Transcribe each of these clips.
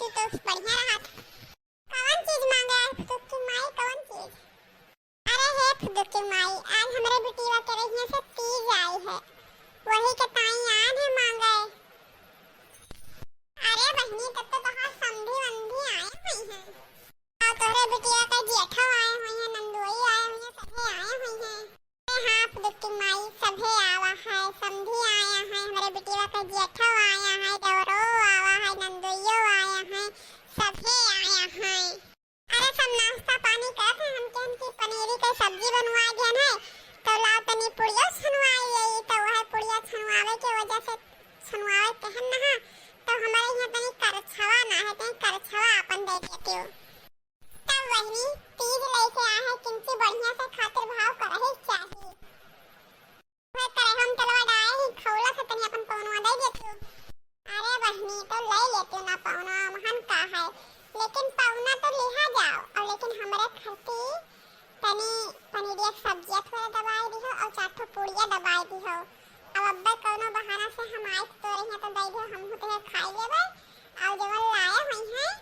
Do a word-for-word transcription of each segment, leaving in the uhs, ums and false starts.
तू तो बढ़िया रहत। कवन चीज मांगे आज फुदुक्की माई, कवन चीज? अरे हे फुदुक्की माई, आज हमरे बिटिया के रहिया से तीज आई है, वही के ताई आन है मांगे। अरे बहिनी, तब तो तोहार समधी वंधी आए हुई हैं। और तोहरे बिटिया के जेठो आए हुई हैं, नंदोई आए हुई हैं, सभे आए हुई हैं। अरे हाँ फुदुक्की माई, सभे आवा है, समधी आया है, हमरे बिटिया के जेठो आया है, देवरो आवा है, नंदोइयो आया है, सभे आया है। अरे सब नाश्ता पानी करत हैं, हम कहन कि पनीरी के सब्जी बनवाए दिहन है, तो लाओ तनी पुड़िया छनवाई लेई, तो वह पुड़िया छनवावे के वजह से छनवावे कहन ना, तो हमारे यहाँ तनी करछवा ना है, तनी करछवा अपन दे देती हो। तब बहिनी तीज लेके आए हैं, किंची बढ़िया से खातिर भाव करही चाही। वह करे हम चलवा डाए ही खौला से तनी अपन पौनवा दे देती हो। अरे बहिनी, तो ले लेती हो ना पौना, महन का है, लेकिन पौना तो लिहा जाओ, और लेकिन हमरे खरती तनी पनीरिया के सब्जिया थोड़ा दबाए दिहो और चार ठो पूड़िया दबाए दिहो। अब अब्बे कौनो बहाना से हम आए तो तोरे यहाँ तो दे दिहो, हम तो खाई लेबे। और जवन लाए हुई हैं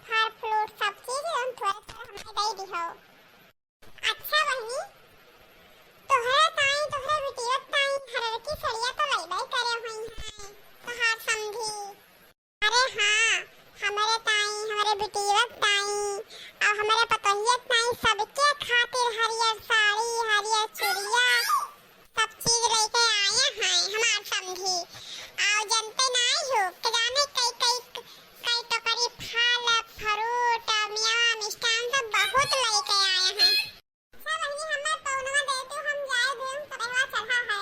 फल फ्रूट सब चीज, हम थोड़ा थोड़ा हमें दे दिहो। अच्छा बहिनी, तोहरे ताई, तोहरे बिटिया ताई हरर की सड़िया तो लेबे करे हुई हैं तोहार समधी। अरे हाँ, हमरे ताई, हमरे बिटिया ताई और हमरे पतोहिया ताई सबके खातिर हरियर साड़ी, हरियर चुड़िया, सब चीज लेके आए हैं हमार समधी। और जनते नाई हो, के जाने कई, कई, कई टोकरी फल, फ्रूट, मेवा, मिष्ठान सब बहुत लेके आए हैं। अच्छा बहिनी, हमें पौनवा दे दो, हम जाए देम, सरहवा चढ़ा है।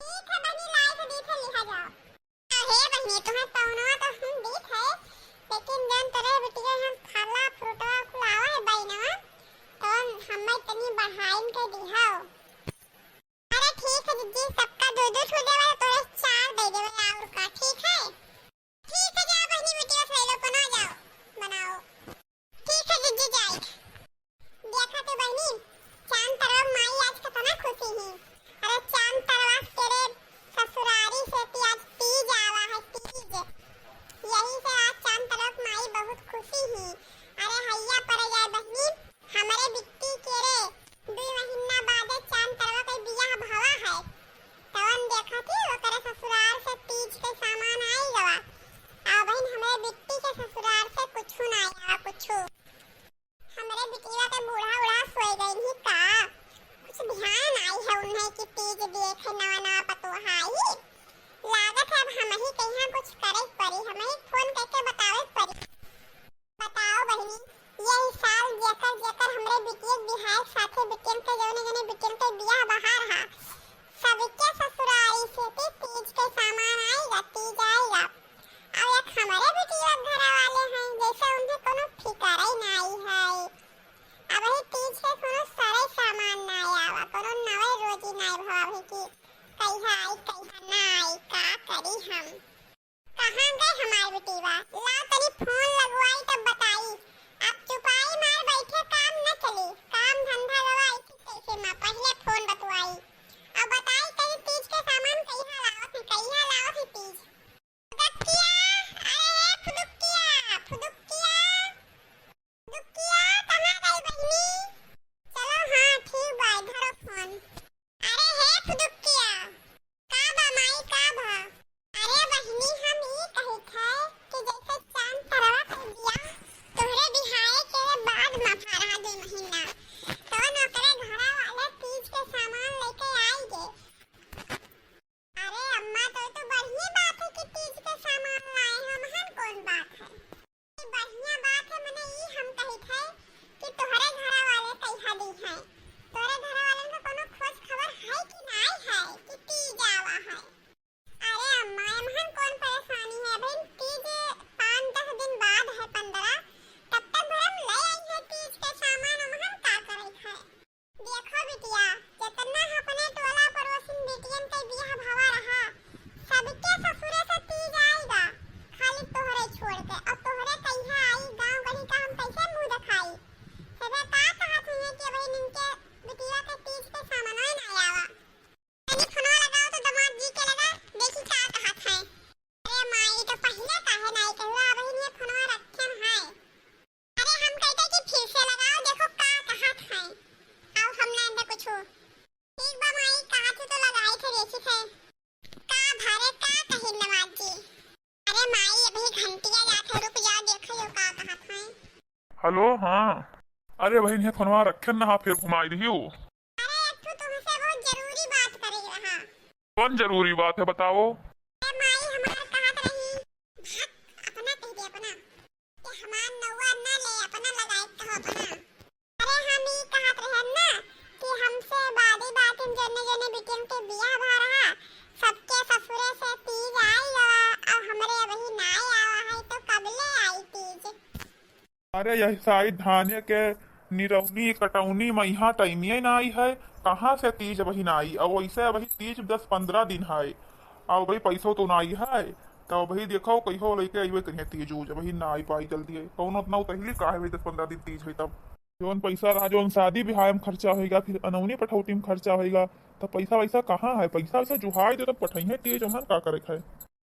ठीक है बहिनी, लाई से दीथे लिहा जाओ। अरे बहिनी, तुम्हें पौनवा तो हम दीत है, लेकिन जौन तोरे बिटिया हम फला फ्रूटवा कुल आवा है बहिनवा, तो हमें तनी बढ़ाइन के दिहाओ। अरे ठीक है जिज्जी, सबका दो दो ठो देवे, तोरे चार दे देवे, और का, ठीक है? ठीक है, जाओ बहिनी, बिटिया से ले लो, बना जाओ, बनाओ। ठीक है जिज्जी, जाई। देखा तो बहिनी, चांद तरवा माई आज कितना खुशी ही। अरे चांद तरवा के रे ससुरारी से ती आज तीज आवा है, तीज। यही से आज चांद तरवा माई बहुत खुशी ही। अरे हैया पर जाए बहिनी, हमरे बिट्टी के रे दुई महीना बादे चांद तरवा के बियाह भवा है। तवन देखा थी ओकरे ससुराल से तीज के सामान आई गवा। आ बहिन, हमरे बिट्टी के ससुराल से कुछ ना आया, कुछ। हमरे बिटिया के बूढ़ा उढ़ा सोए गइन ही का? कुछ ध्यान आई है उन्हें कि तीज देखे नवा नवा पतोह आई। लागत है अब हमही के यहाँ कुछ करे के पड़ी, हमही फोन करके बतावे के पड़ी। बताओ बहिनी, यही साल जेकर जेकर हमरे बिटिया के बिहार साथे बिटियन के जौने जौने बिटियन के बियाह बहार हा, सबके ससुरारी से ती-, तीज के सामान आएगा, तीज आएगा। अब एक हमरे बिटिया के घरा वाले हैं, जैसे उन्हें कोनो फिकर ही ना आई है। अब ही तीज के कोनो सरे सामान ना आवा, कोनो नवे रोजी ना भवा भी कि कहिया आई, कहिया ना आई, का करी हम? कहाँ गए हमार बिटिया? लाओ तनी फोन लगवाई तब बताई। अब चुपाई मार बैठे काम न चली, काम धंधा गवा ऐसी तैसे माँ, पहले फोन बतवाई। अब बताई कहीं तीज के सामान कहिया लावत है, कहिया लावत है तीज? फुदुकिया, अरे हे फुदुकिया, फुदुकिया, फुदुकिया, कहाँ गई बहिनी? चलो हाँ ठीक बा, धरो फोन। अरे हे फुदुकिया, का बा माई, का बा? अरे बहिनी, हम ई कहित है कि जैसे हेलो, हाँ। अरे बहिन, हे फोनवा रखे न, हाँ, फिर घुमाई दिहियो। अरे, एक ठो तुमसे बहुत जरूरी बात करे के रहा। कौन जरूरी बात है, बताओ। ए माई हमार कहत रही, भक, अपना कह दे, अपना। कि हमार नौआ न ले, अपना लगाए कहो, अपना। अरे, हम ई कहत रहे ना कि हमसे बादी बातिन जने जने बिटियन के बियाह भा रहा, सबके ससुरे से तीज आई गवा, अब हमरे अबही नाई आवा है, तो कब ले आई तीज? अरे, यही साइड धाने के निरौनी कटौनी मइहा टाइमिये नाई है, कहाँ से तीज अबही नाई? अब वैसे अबही तीज दस पन्द्रह दिन है, अब भाई पैसो तो नाई है, तो अबही देखो कहियो लइके अइबे करिहे तीज उज, अबही ना आई पाई जल्दी है, कौनो उतना उतहली का है भाई, दस पन्द्रह दिन तीज है तब। जौन पैसा रहा, जौन शादी ब्याह में खर्चा होइगा, फिर अनौनी पठौती में खर्चा होइगा, तो पैसा वैसा कहाँ है? पैसा वैसा जुहाई दे तब पठइहे तीज, हमन का करे के है?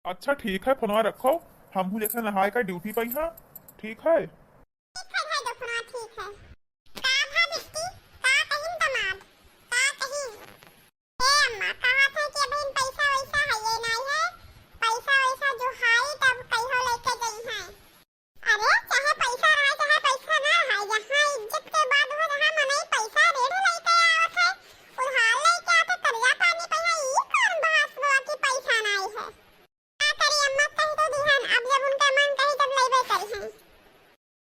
अच्छा ठीक है, फोनवा रखो, हमहू जैसे नहाए का ड्यूटी पे हाँ, ठीक है। ठीक है भाई, दफना ठीक है। का भा बिट्टी, का कहिन दमाद, का कहिन? ए अम्मा, कहत है कि अबहिन पैसा वैसा है ये नाई है, पैसा वैसा जुहाई तब कहियो लेके जइहे। अरे, चाहे पैसा रहे, चाहे पैसा ना रहे, जहाँ इज्जत के बात हो, वहाँ मनई पैसा रेढ़ लेके आवत है, उधार लेके आते, करिया पानी पे है, ई कौन बहस बा कि पैसा नाई है? का करी अम्मा, कह तो दिहन, अब जब उनका मन कही तब लेबे करी हैं।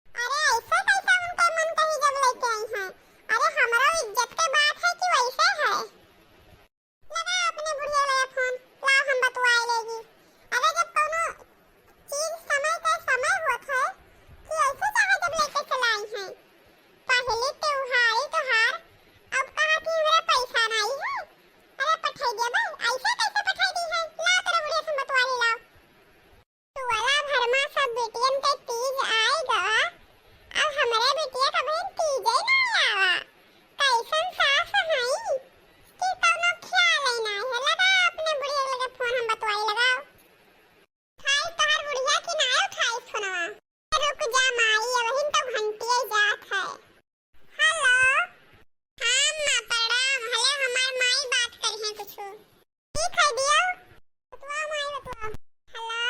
अरे ऐसे कैसे उनका मन कही जब लेके आई हैं? अरे हमरो इज्जत के बात है कि वैसे है? लगा अपने बुढ़िया लगे फोन, लाओ हम बतुआए लेगी। अरे जब कौनो चीज समय का समय होत है कि ऐसे चाहे जब लेके चलाई हैं। पहले त्योहारी त्योहार, अब कहा कि हमरा पैसा नाई है। अरे पठाई दे भाई, ऐसे कैसे पठाई दी है? लाओ तेरे बुढ़िया से बतुआ ले लाओ। टोला भर मा सब बेटियन के तीज आइ गवा, अब हमरे बिटिया का बहिन तीजे ना आवा। कैसन सास हई कि कौनो ख्याल ही ना है। लगा अपने बुढ़िया लगे फोन, हम बतवाई लगाओ। उठाई तोहर बुढ़िया कि ना उठाई फोनवा? रुक जा माई, अबहिन तो घंटिया जात है। हेलो। हाँ अम्मा, प्रणाम। हेलो, हमार माई बात करिहे कुछु। ठीक है दियो। बतवा माई, बतवा। हेलो।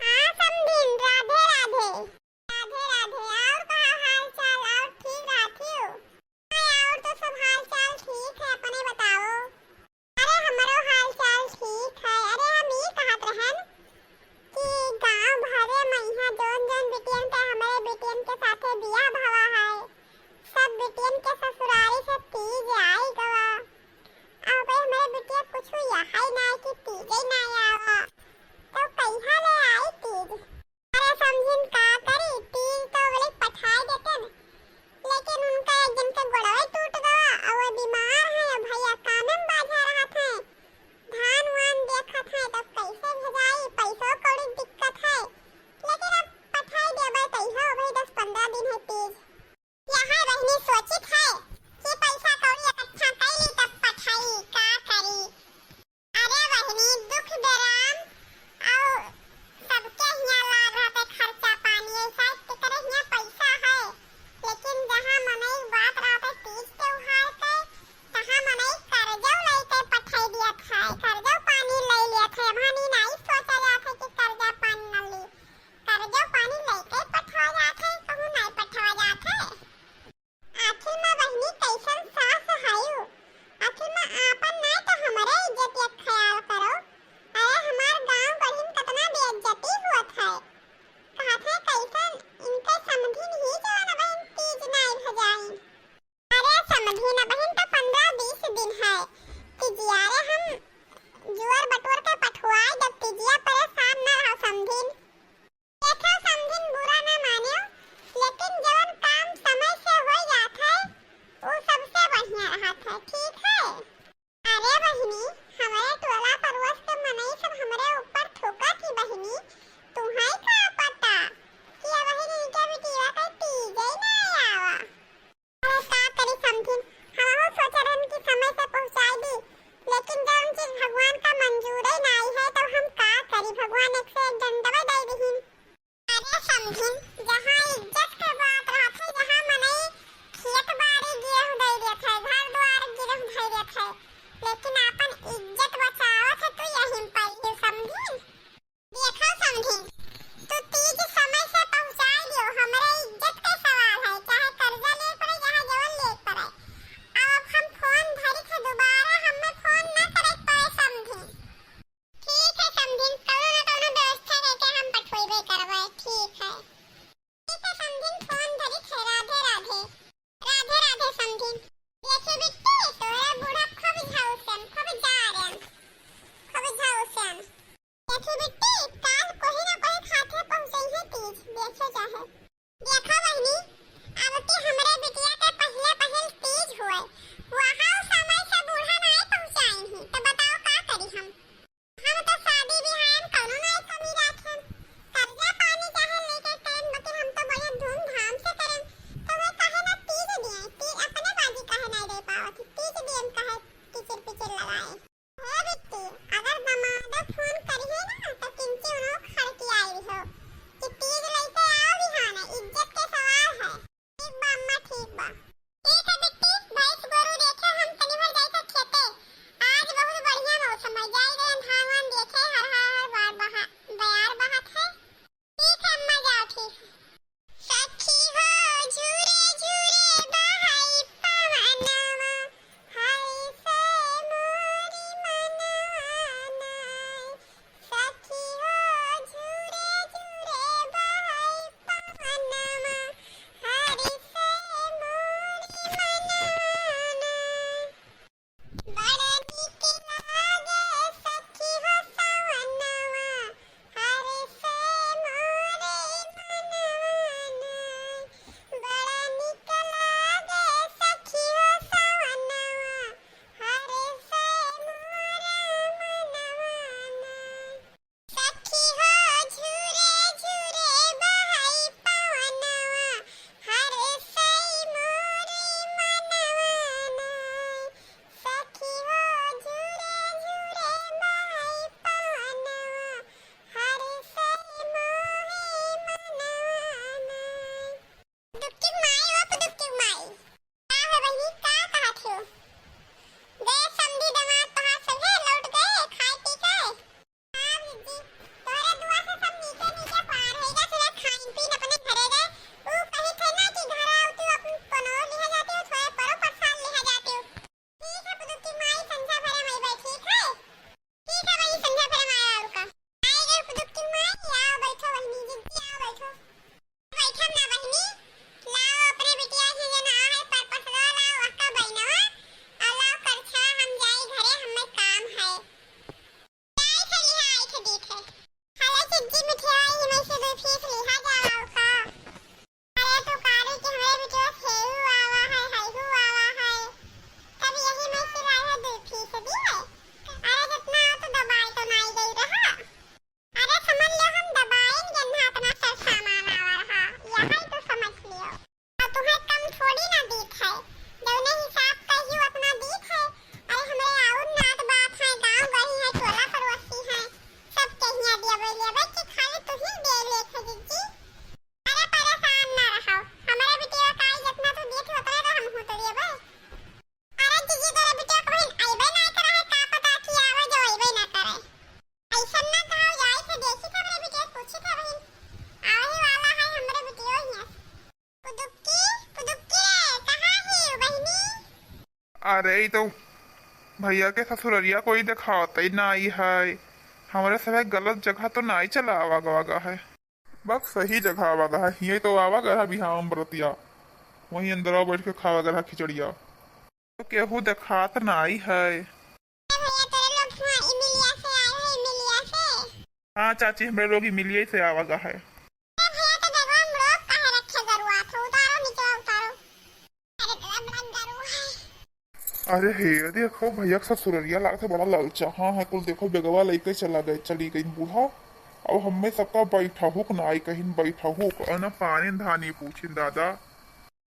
हाँ समधिन, राधे अरे, ई तो भइया के ससुररिया कोई देखावत ही नाई है। हमरे सभे गलत जगह तो नाई चला आवा गवा गा है। बस सही जगह आवा गा है, हियई तो आवा गा है बिहाव में बरतिया। वहीं अंदरवा बैठ के खावा गा है खिचड़िया। तो केहू देखात नाई है। ए भइया, तोरे लोग हुआं इमिलिया से आए हैं, इमिलिया से? हाँ चाची, हमरे लोग इमिलिया से आवा गा है। ए भइया, तो देखो हम लोग काहे रखे गरुआ थे, उतारो नीचे उतारो। अरे दादा, बड़ा गरु है। अरे हे, देखो भइया के ससुररिया लागत है बड़ा ललचा। हाँ, हाँ, कुल देखो बेगवा लइके चला गए, चली गई बूढ़ा। अब हमें सबका बैठा हुक ना आई कहीं बैठा हुक, और ना पानी धानी पूछिन दादा।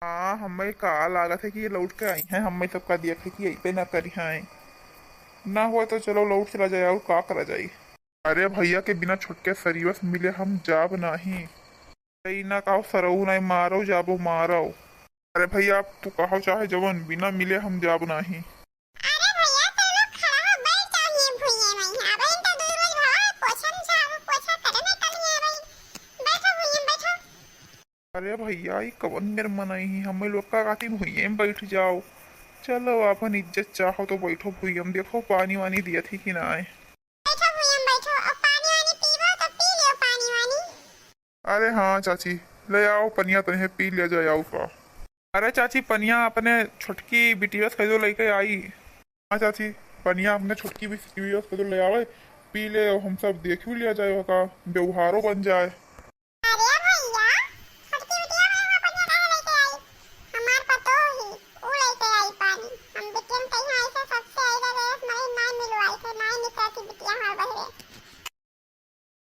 हाँ, हमें का लागत है कि ये लौट के आई हैं, हमें सबका देखे कि अइबे ना करी हैं। ना हुआ तो चलो लौट चला जाए, और का करा जाई। अरे भइया के बिना छोटके सरीवा से मिले हम जाब नाही। ई ना कहो सरऊ नहीं मारो जाबो मारो। अरे भइया, अब तू कहो चाहे जवन, बिना मिले हम जाब नाही। अरे भइया, तू लोग खड़ा हो, बैठ जाओ ये भुइये में। यहाँ बैठ तो दू रोज भवा है, पोछा नहीं झाड़ू, पोछा करे में कल यहाँ बैठ। बैठो भुइये में, बैठो। अरे भइया, ई कवन मेर मनई ही, हमें लोग का कहती भुइये में बैठ जाओ। चलो, अपन इज्जत चाहो तो बैठो भुइये में, देखो पानी वानी दिया थी कि ना आए। बैठो भुइया में बैठो, और पानी वानी पीबो तो पी लियो पानी वानी। अरे हाँ चाची, ले आओ पनिया तनिया पी लिया जाए, आओ का। अरे चाची, पनिया अपने छोटकी बिटिया से कह दो लेके आई। हाँ चाची, पनिया अपने छोटकी बिटिया से कह दो ले आवे, पी ले, और हम सब देख भी लिया जाए, का व्यवहारो बन जाए।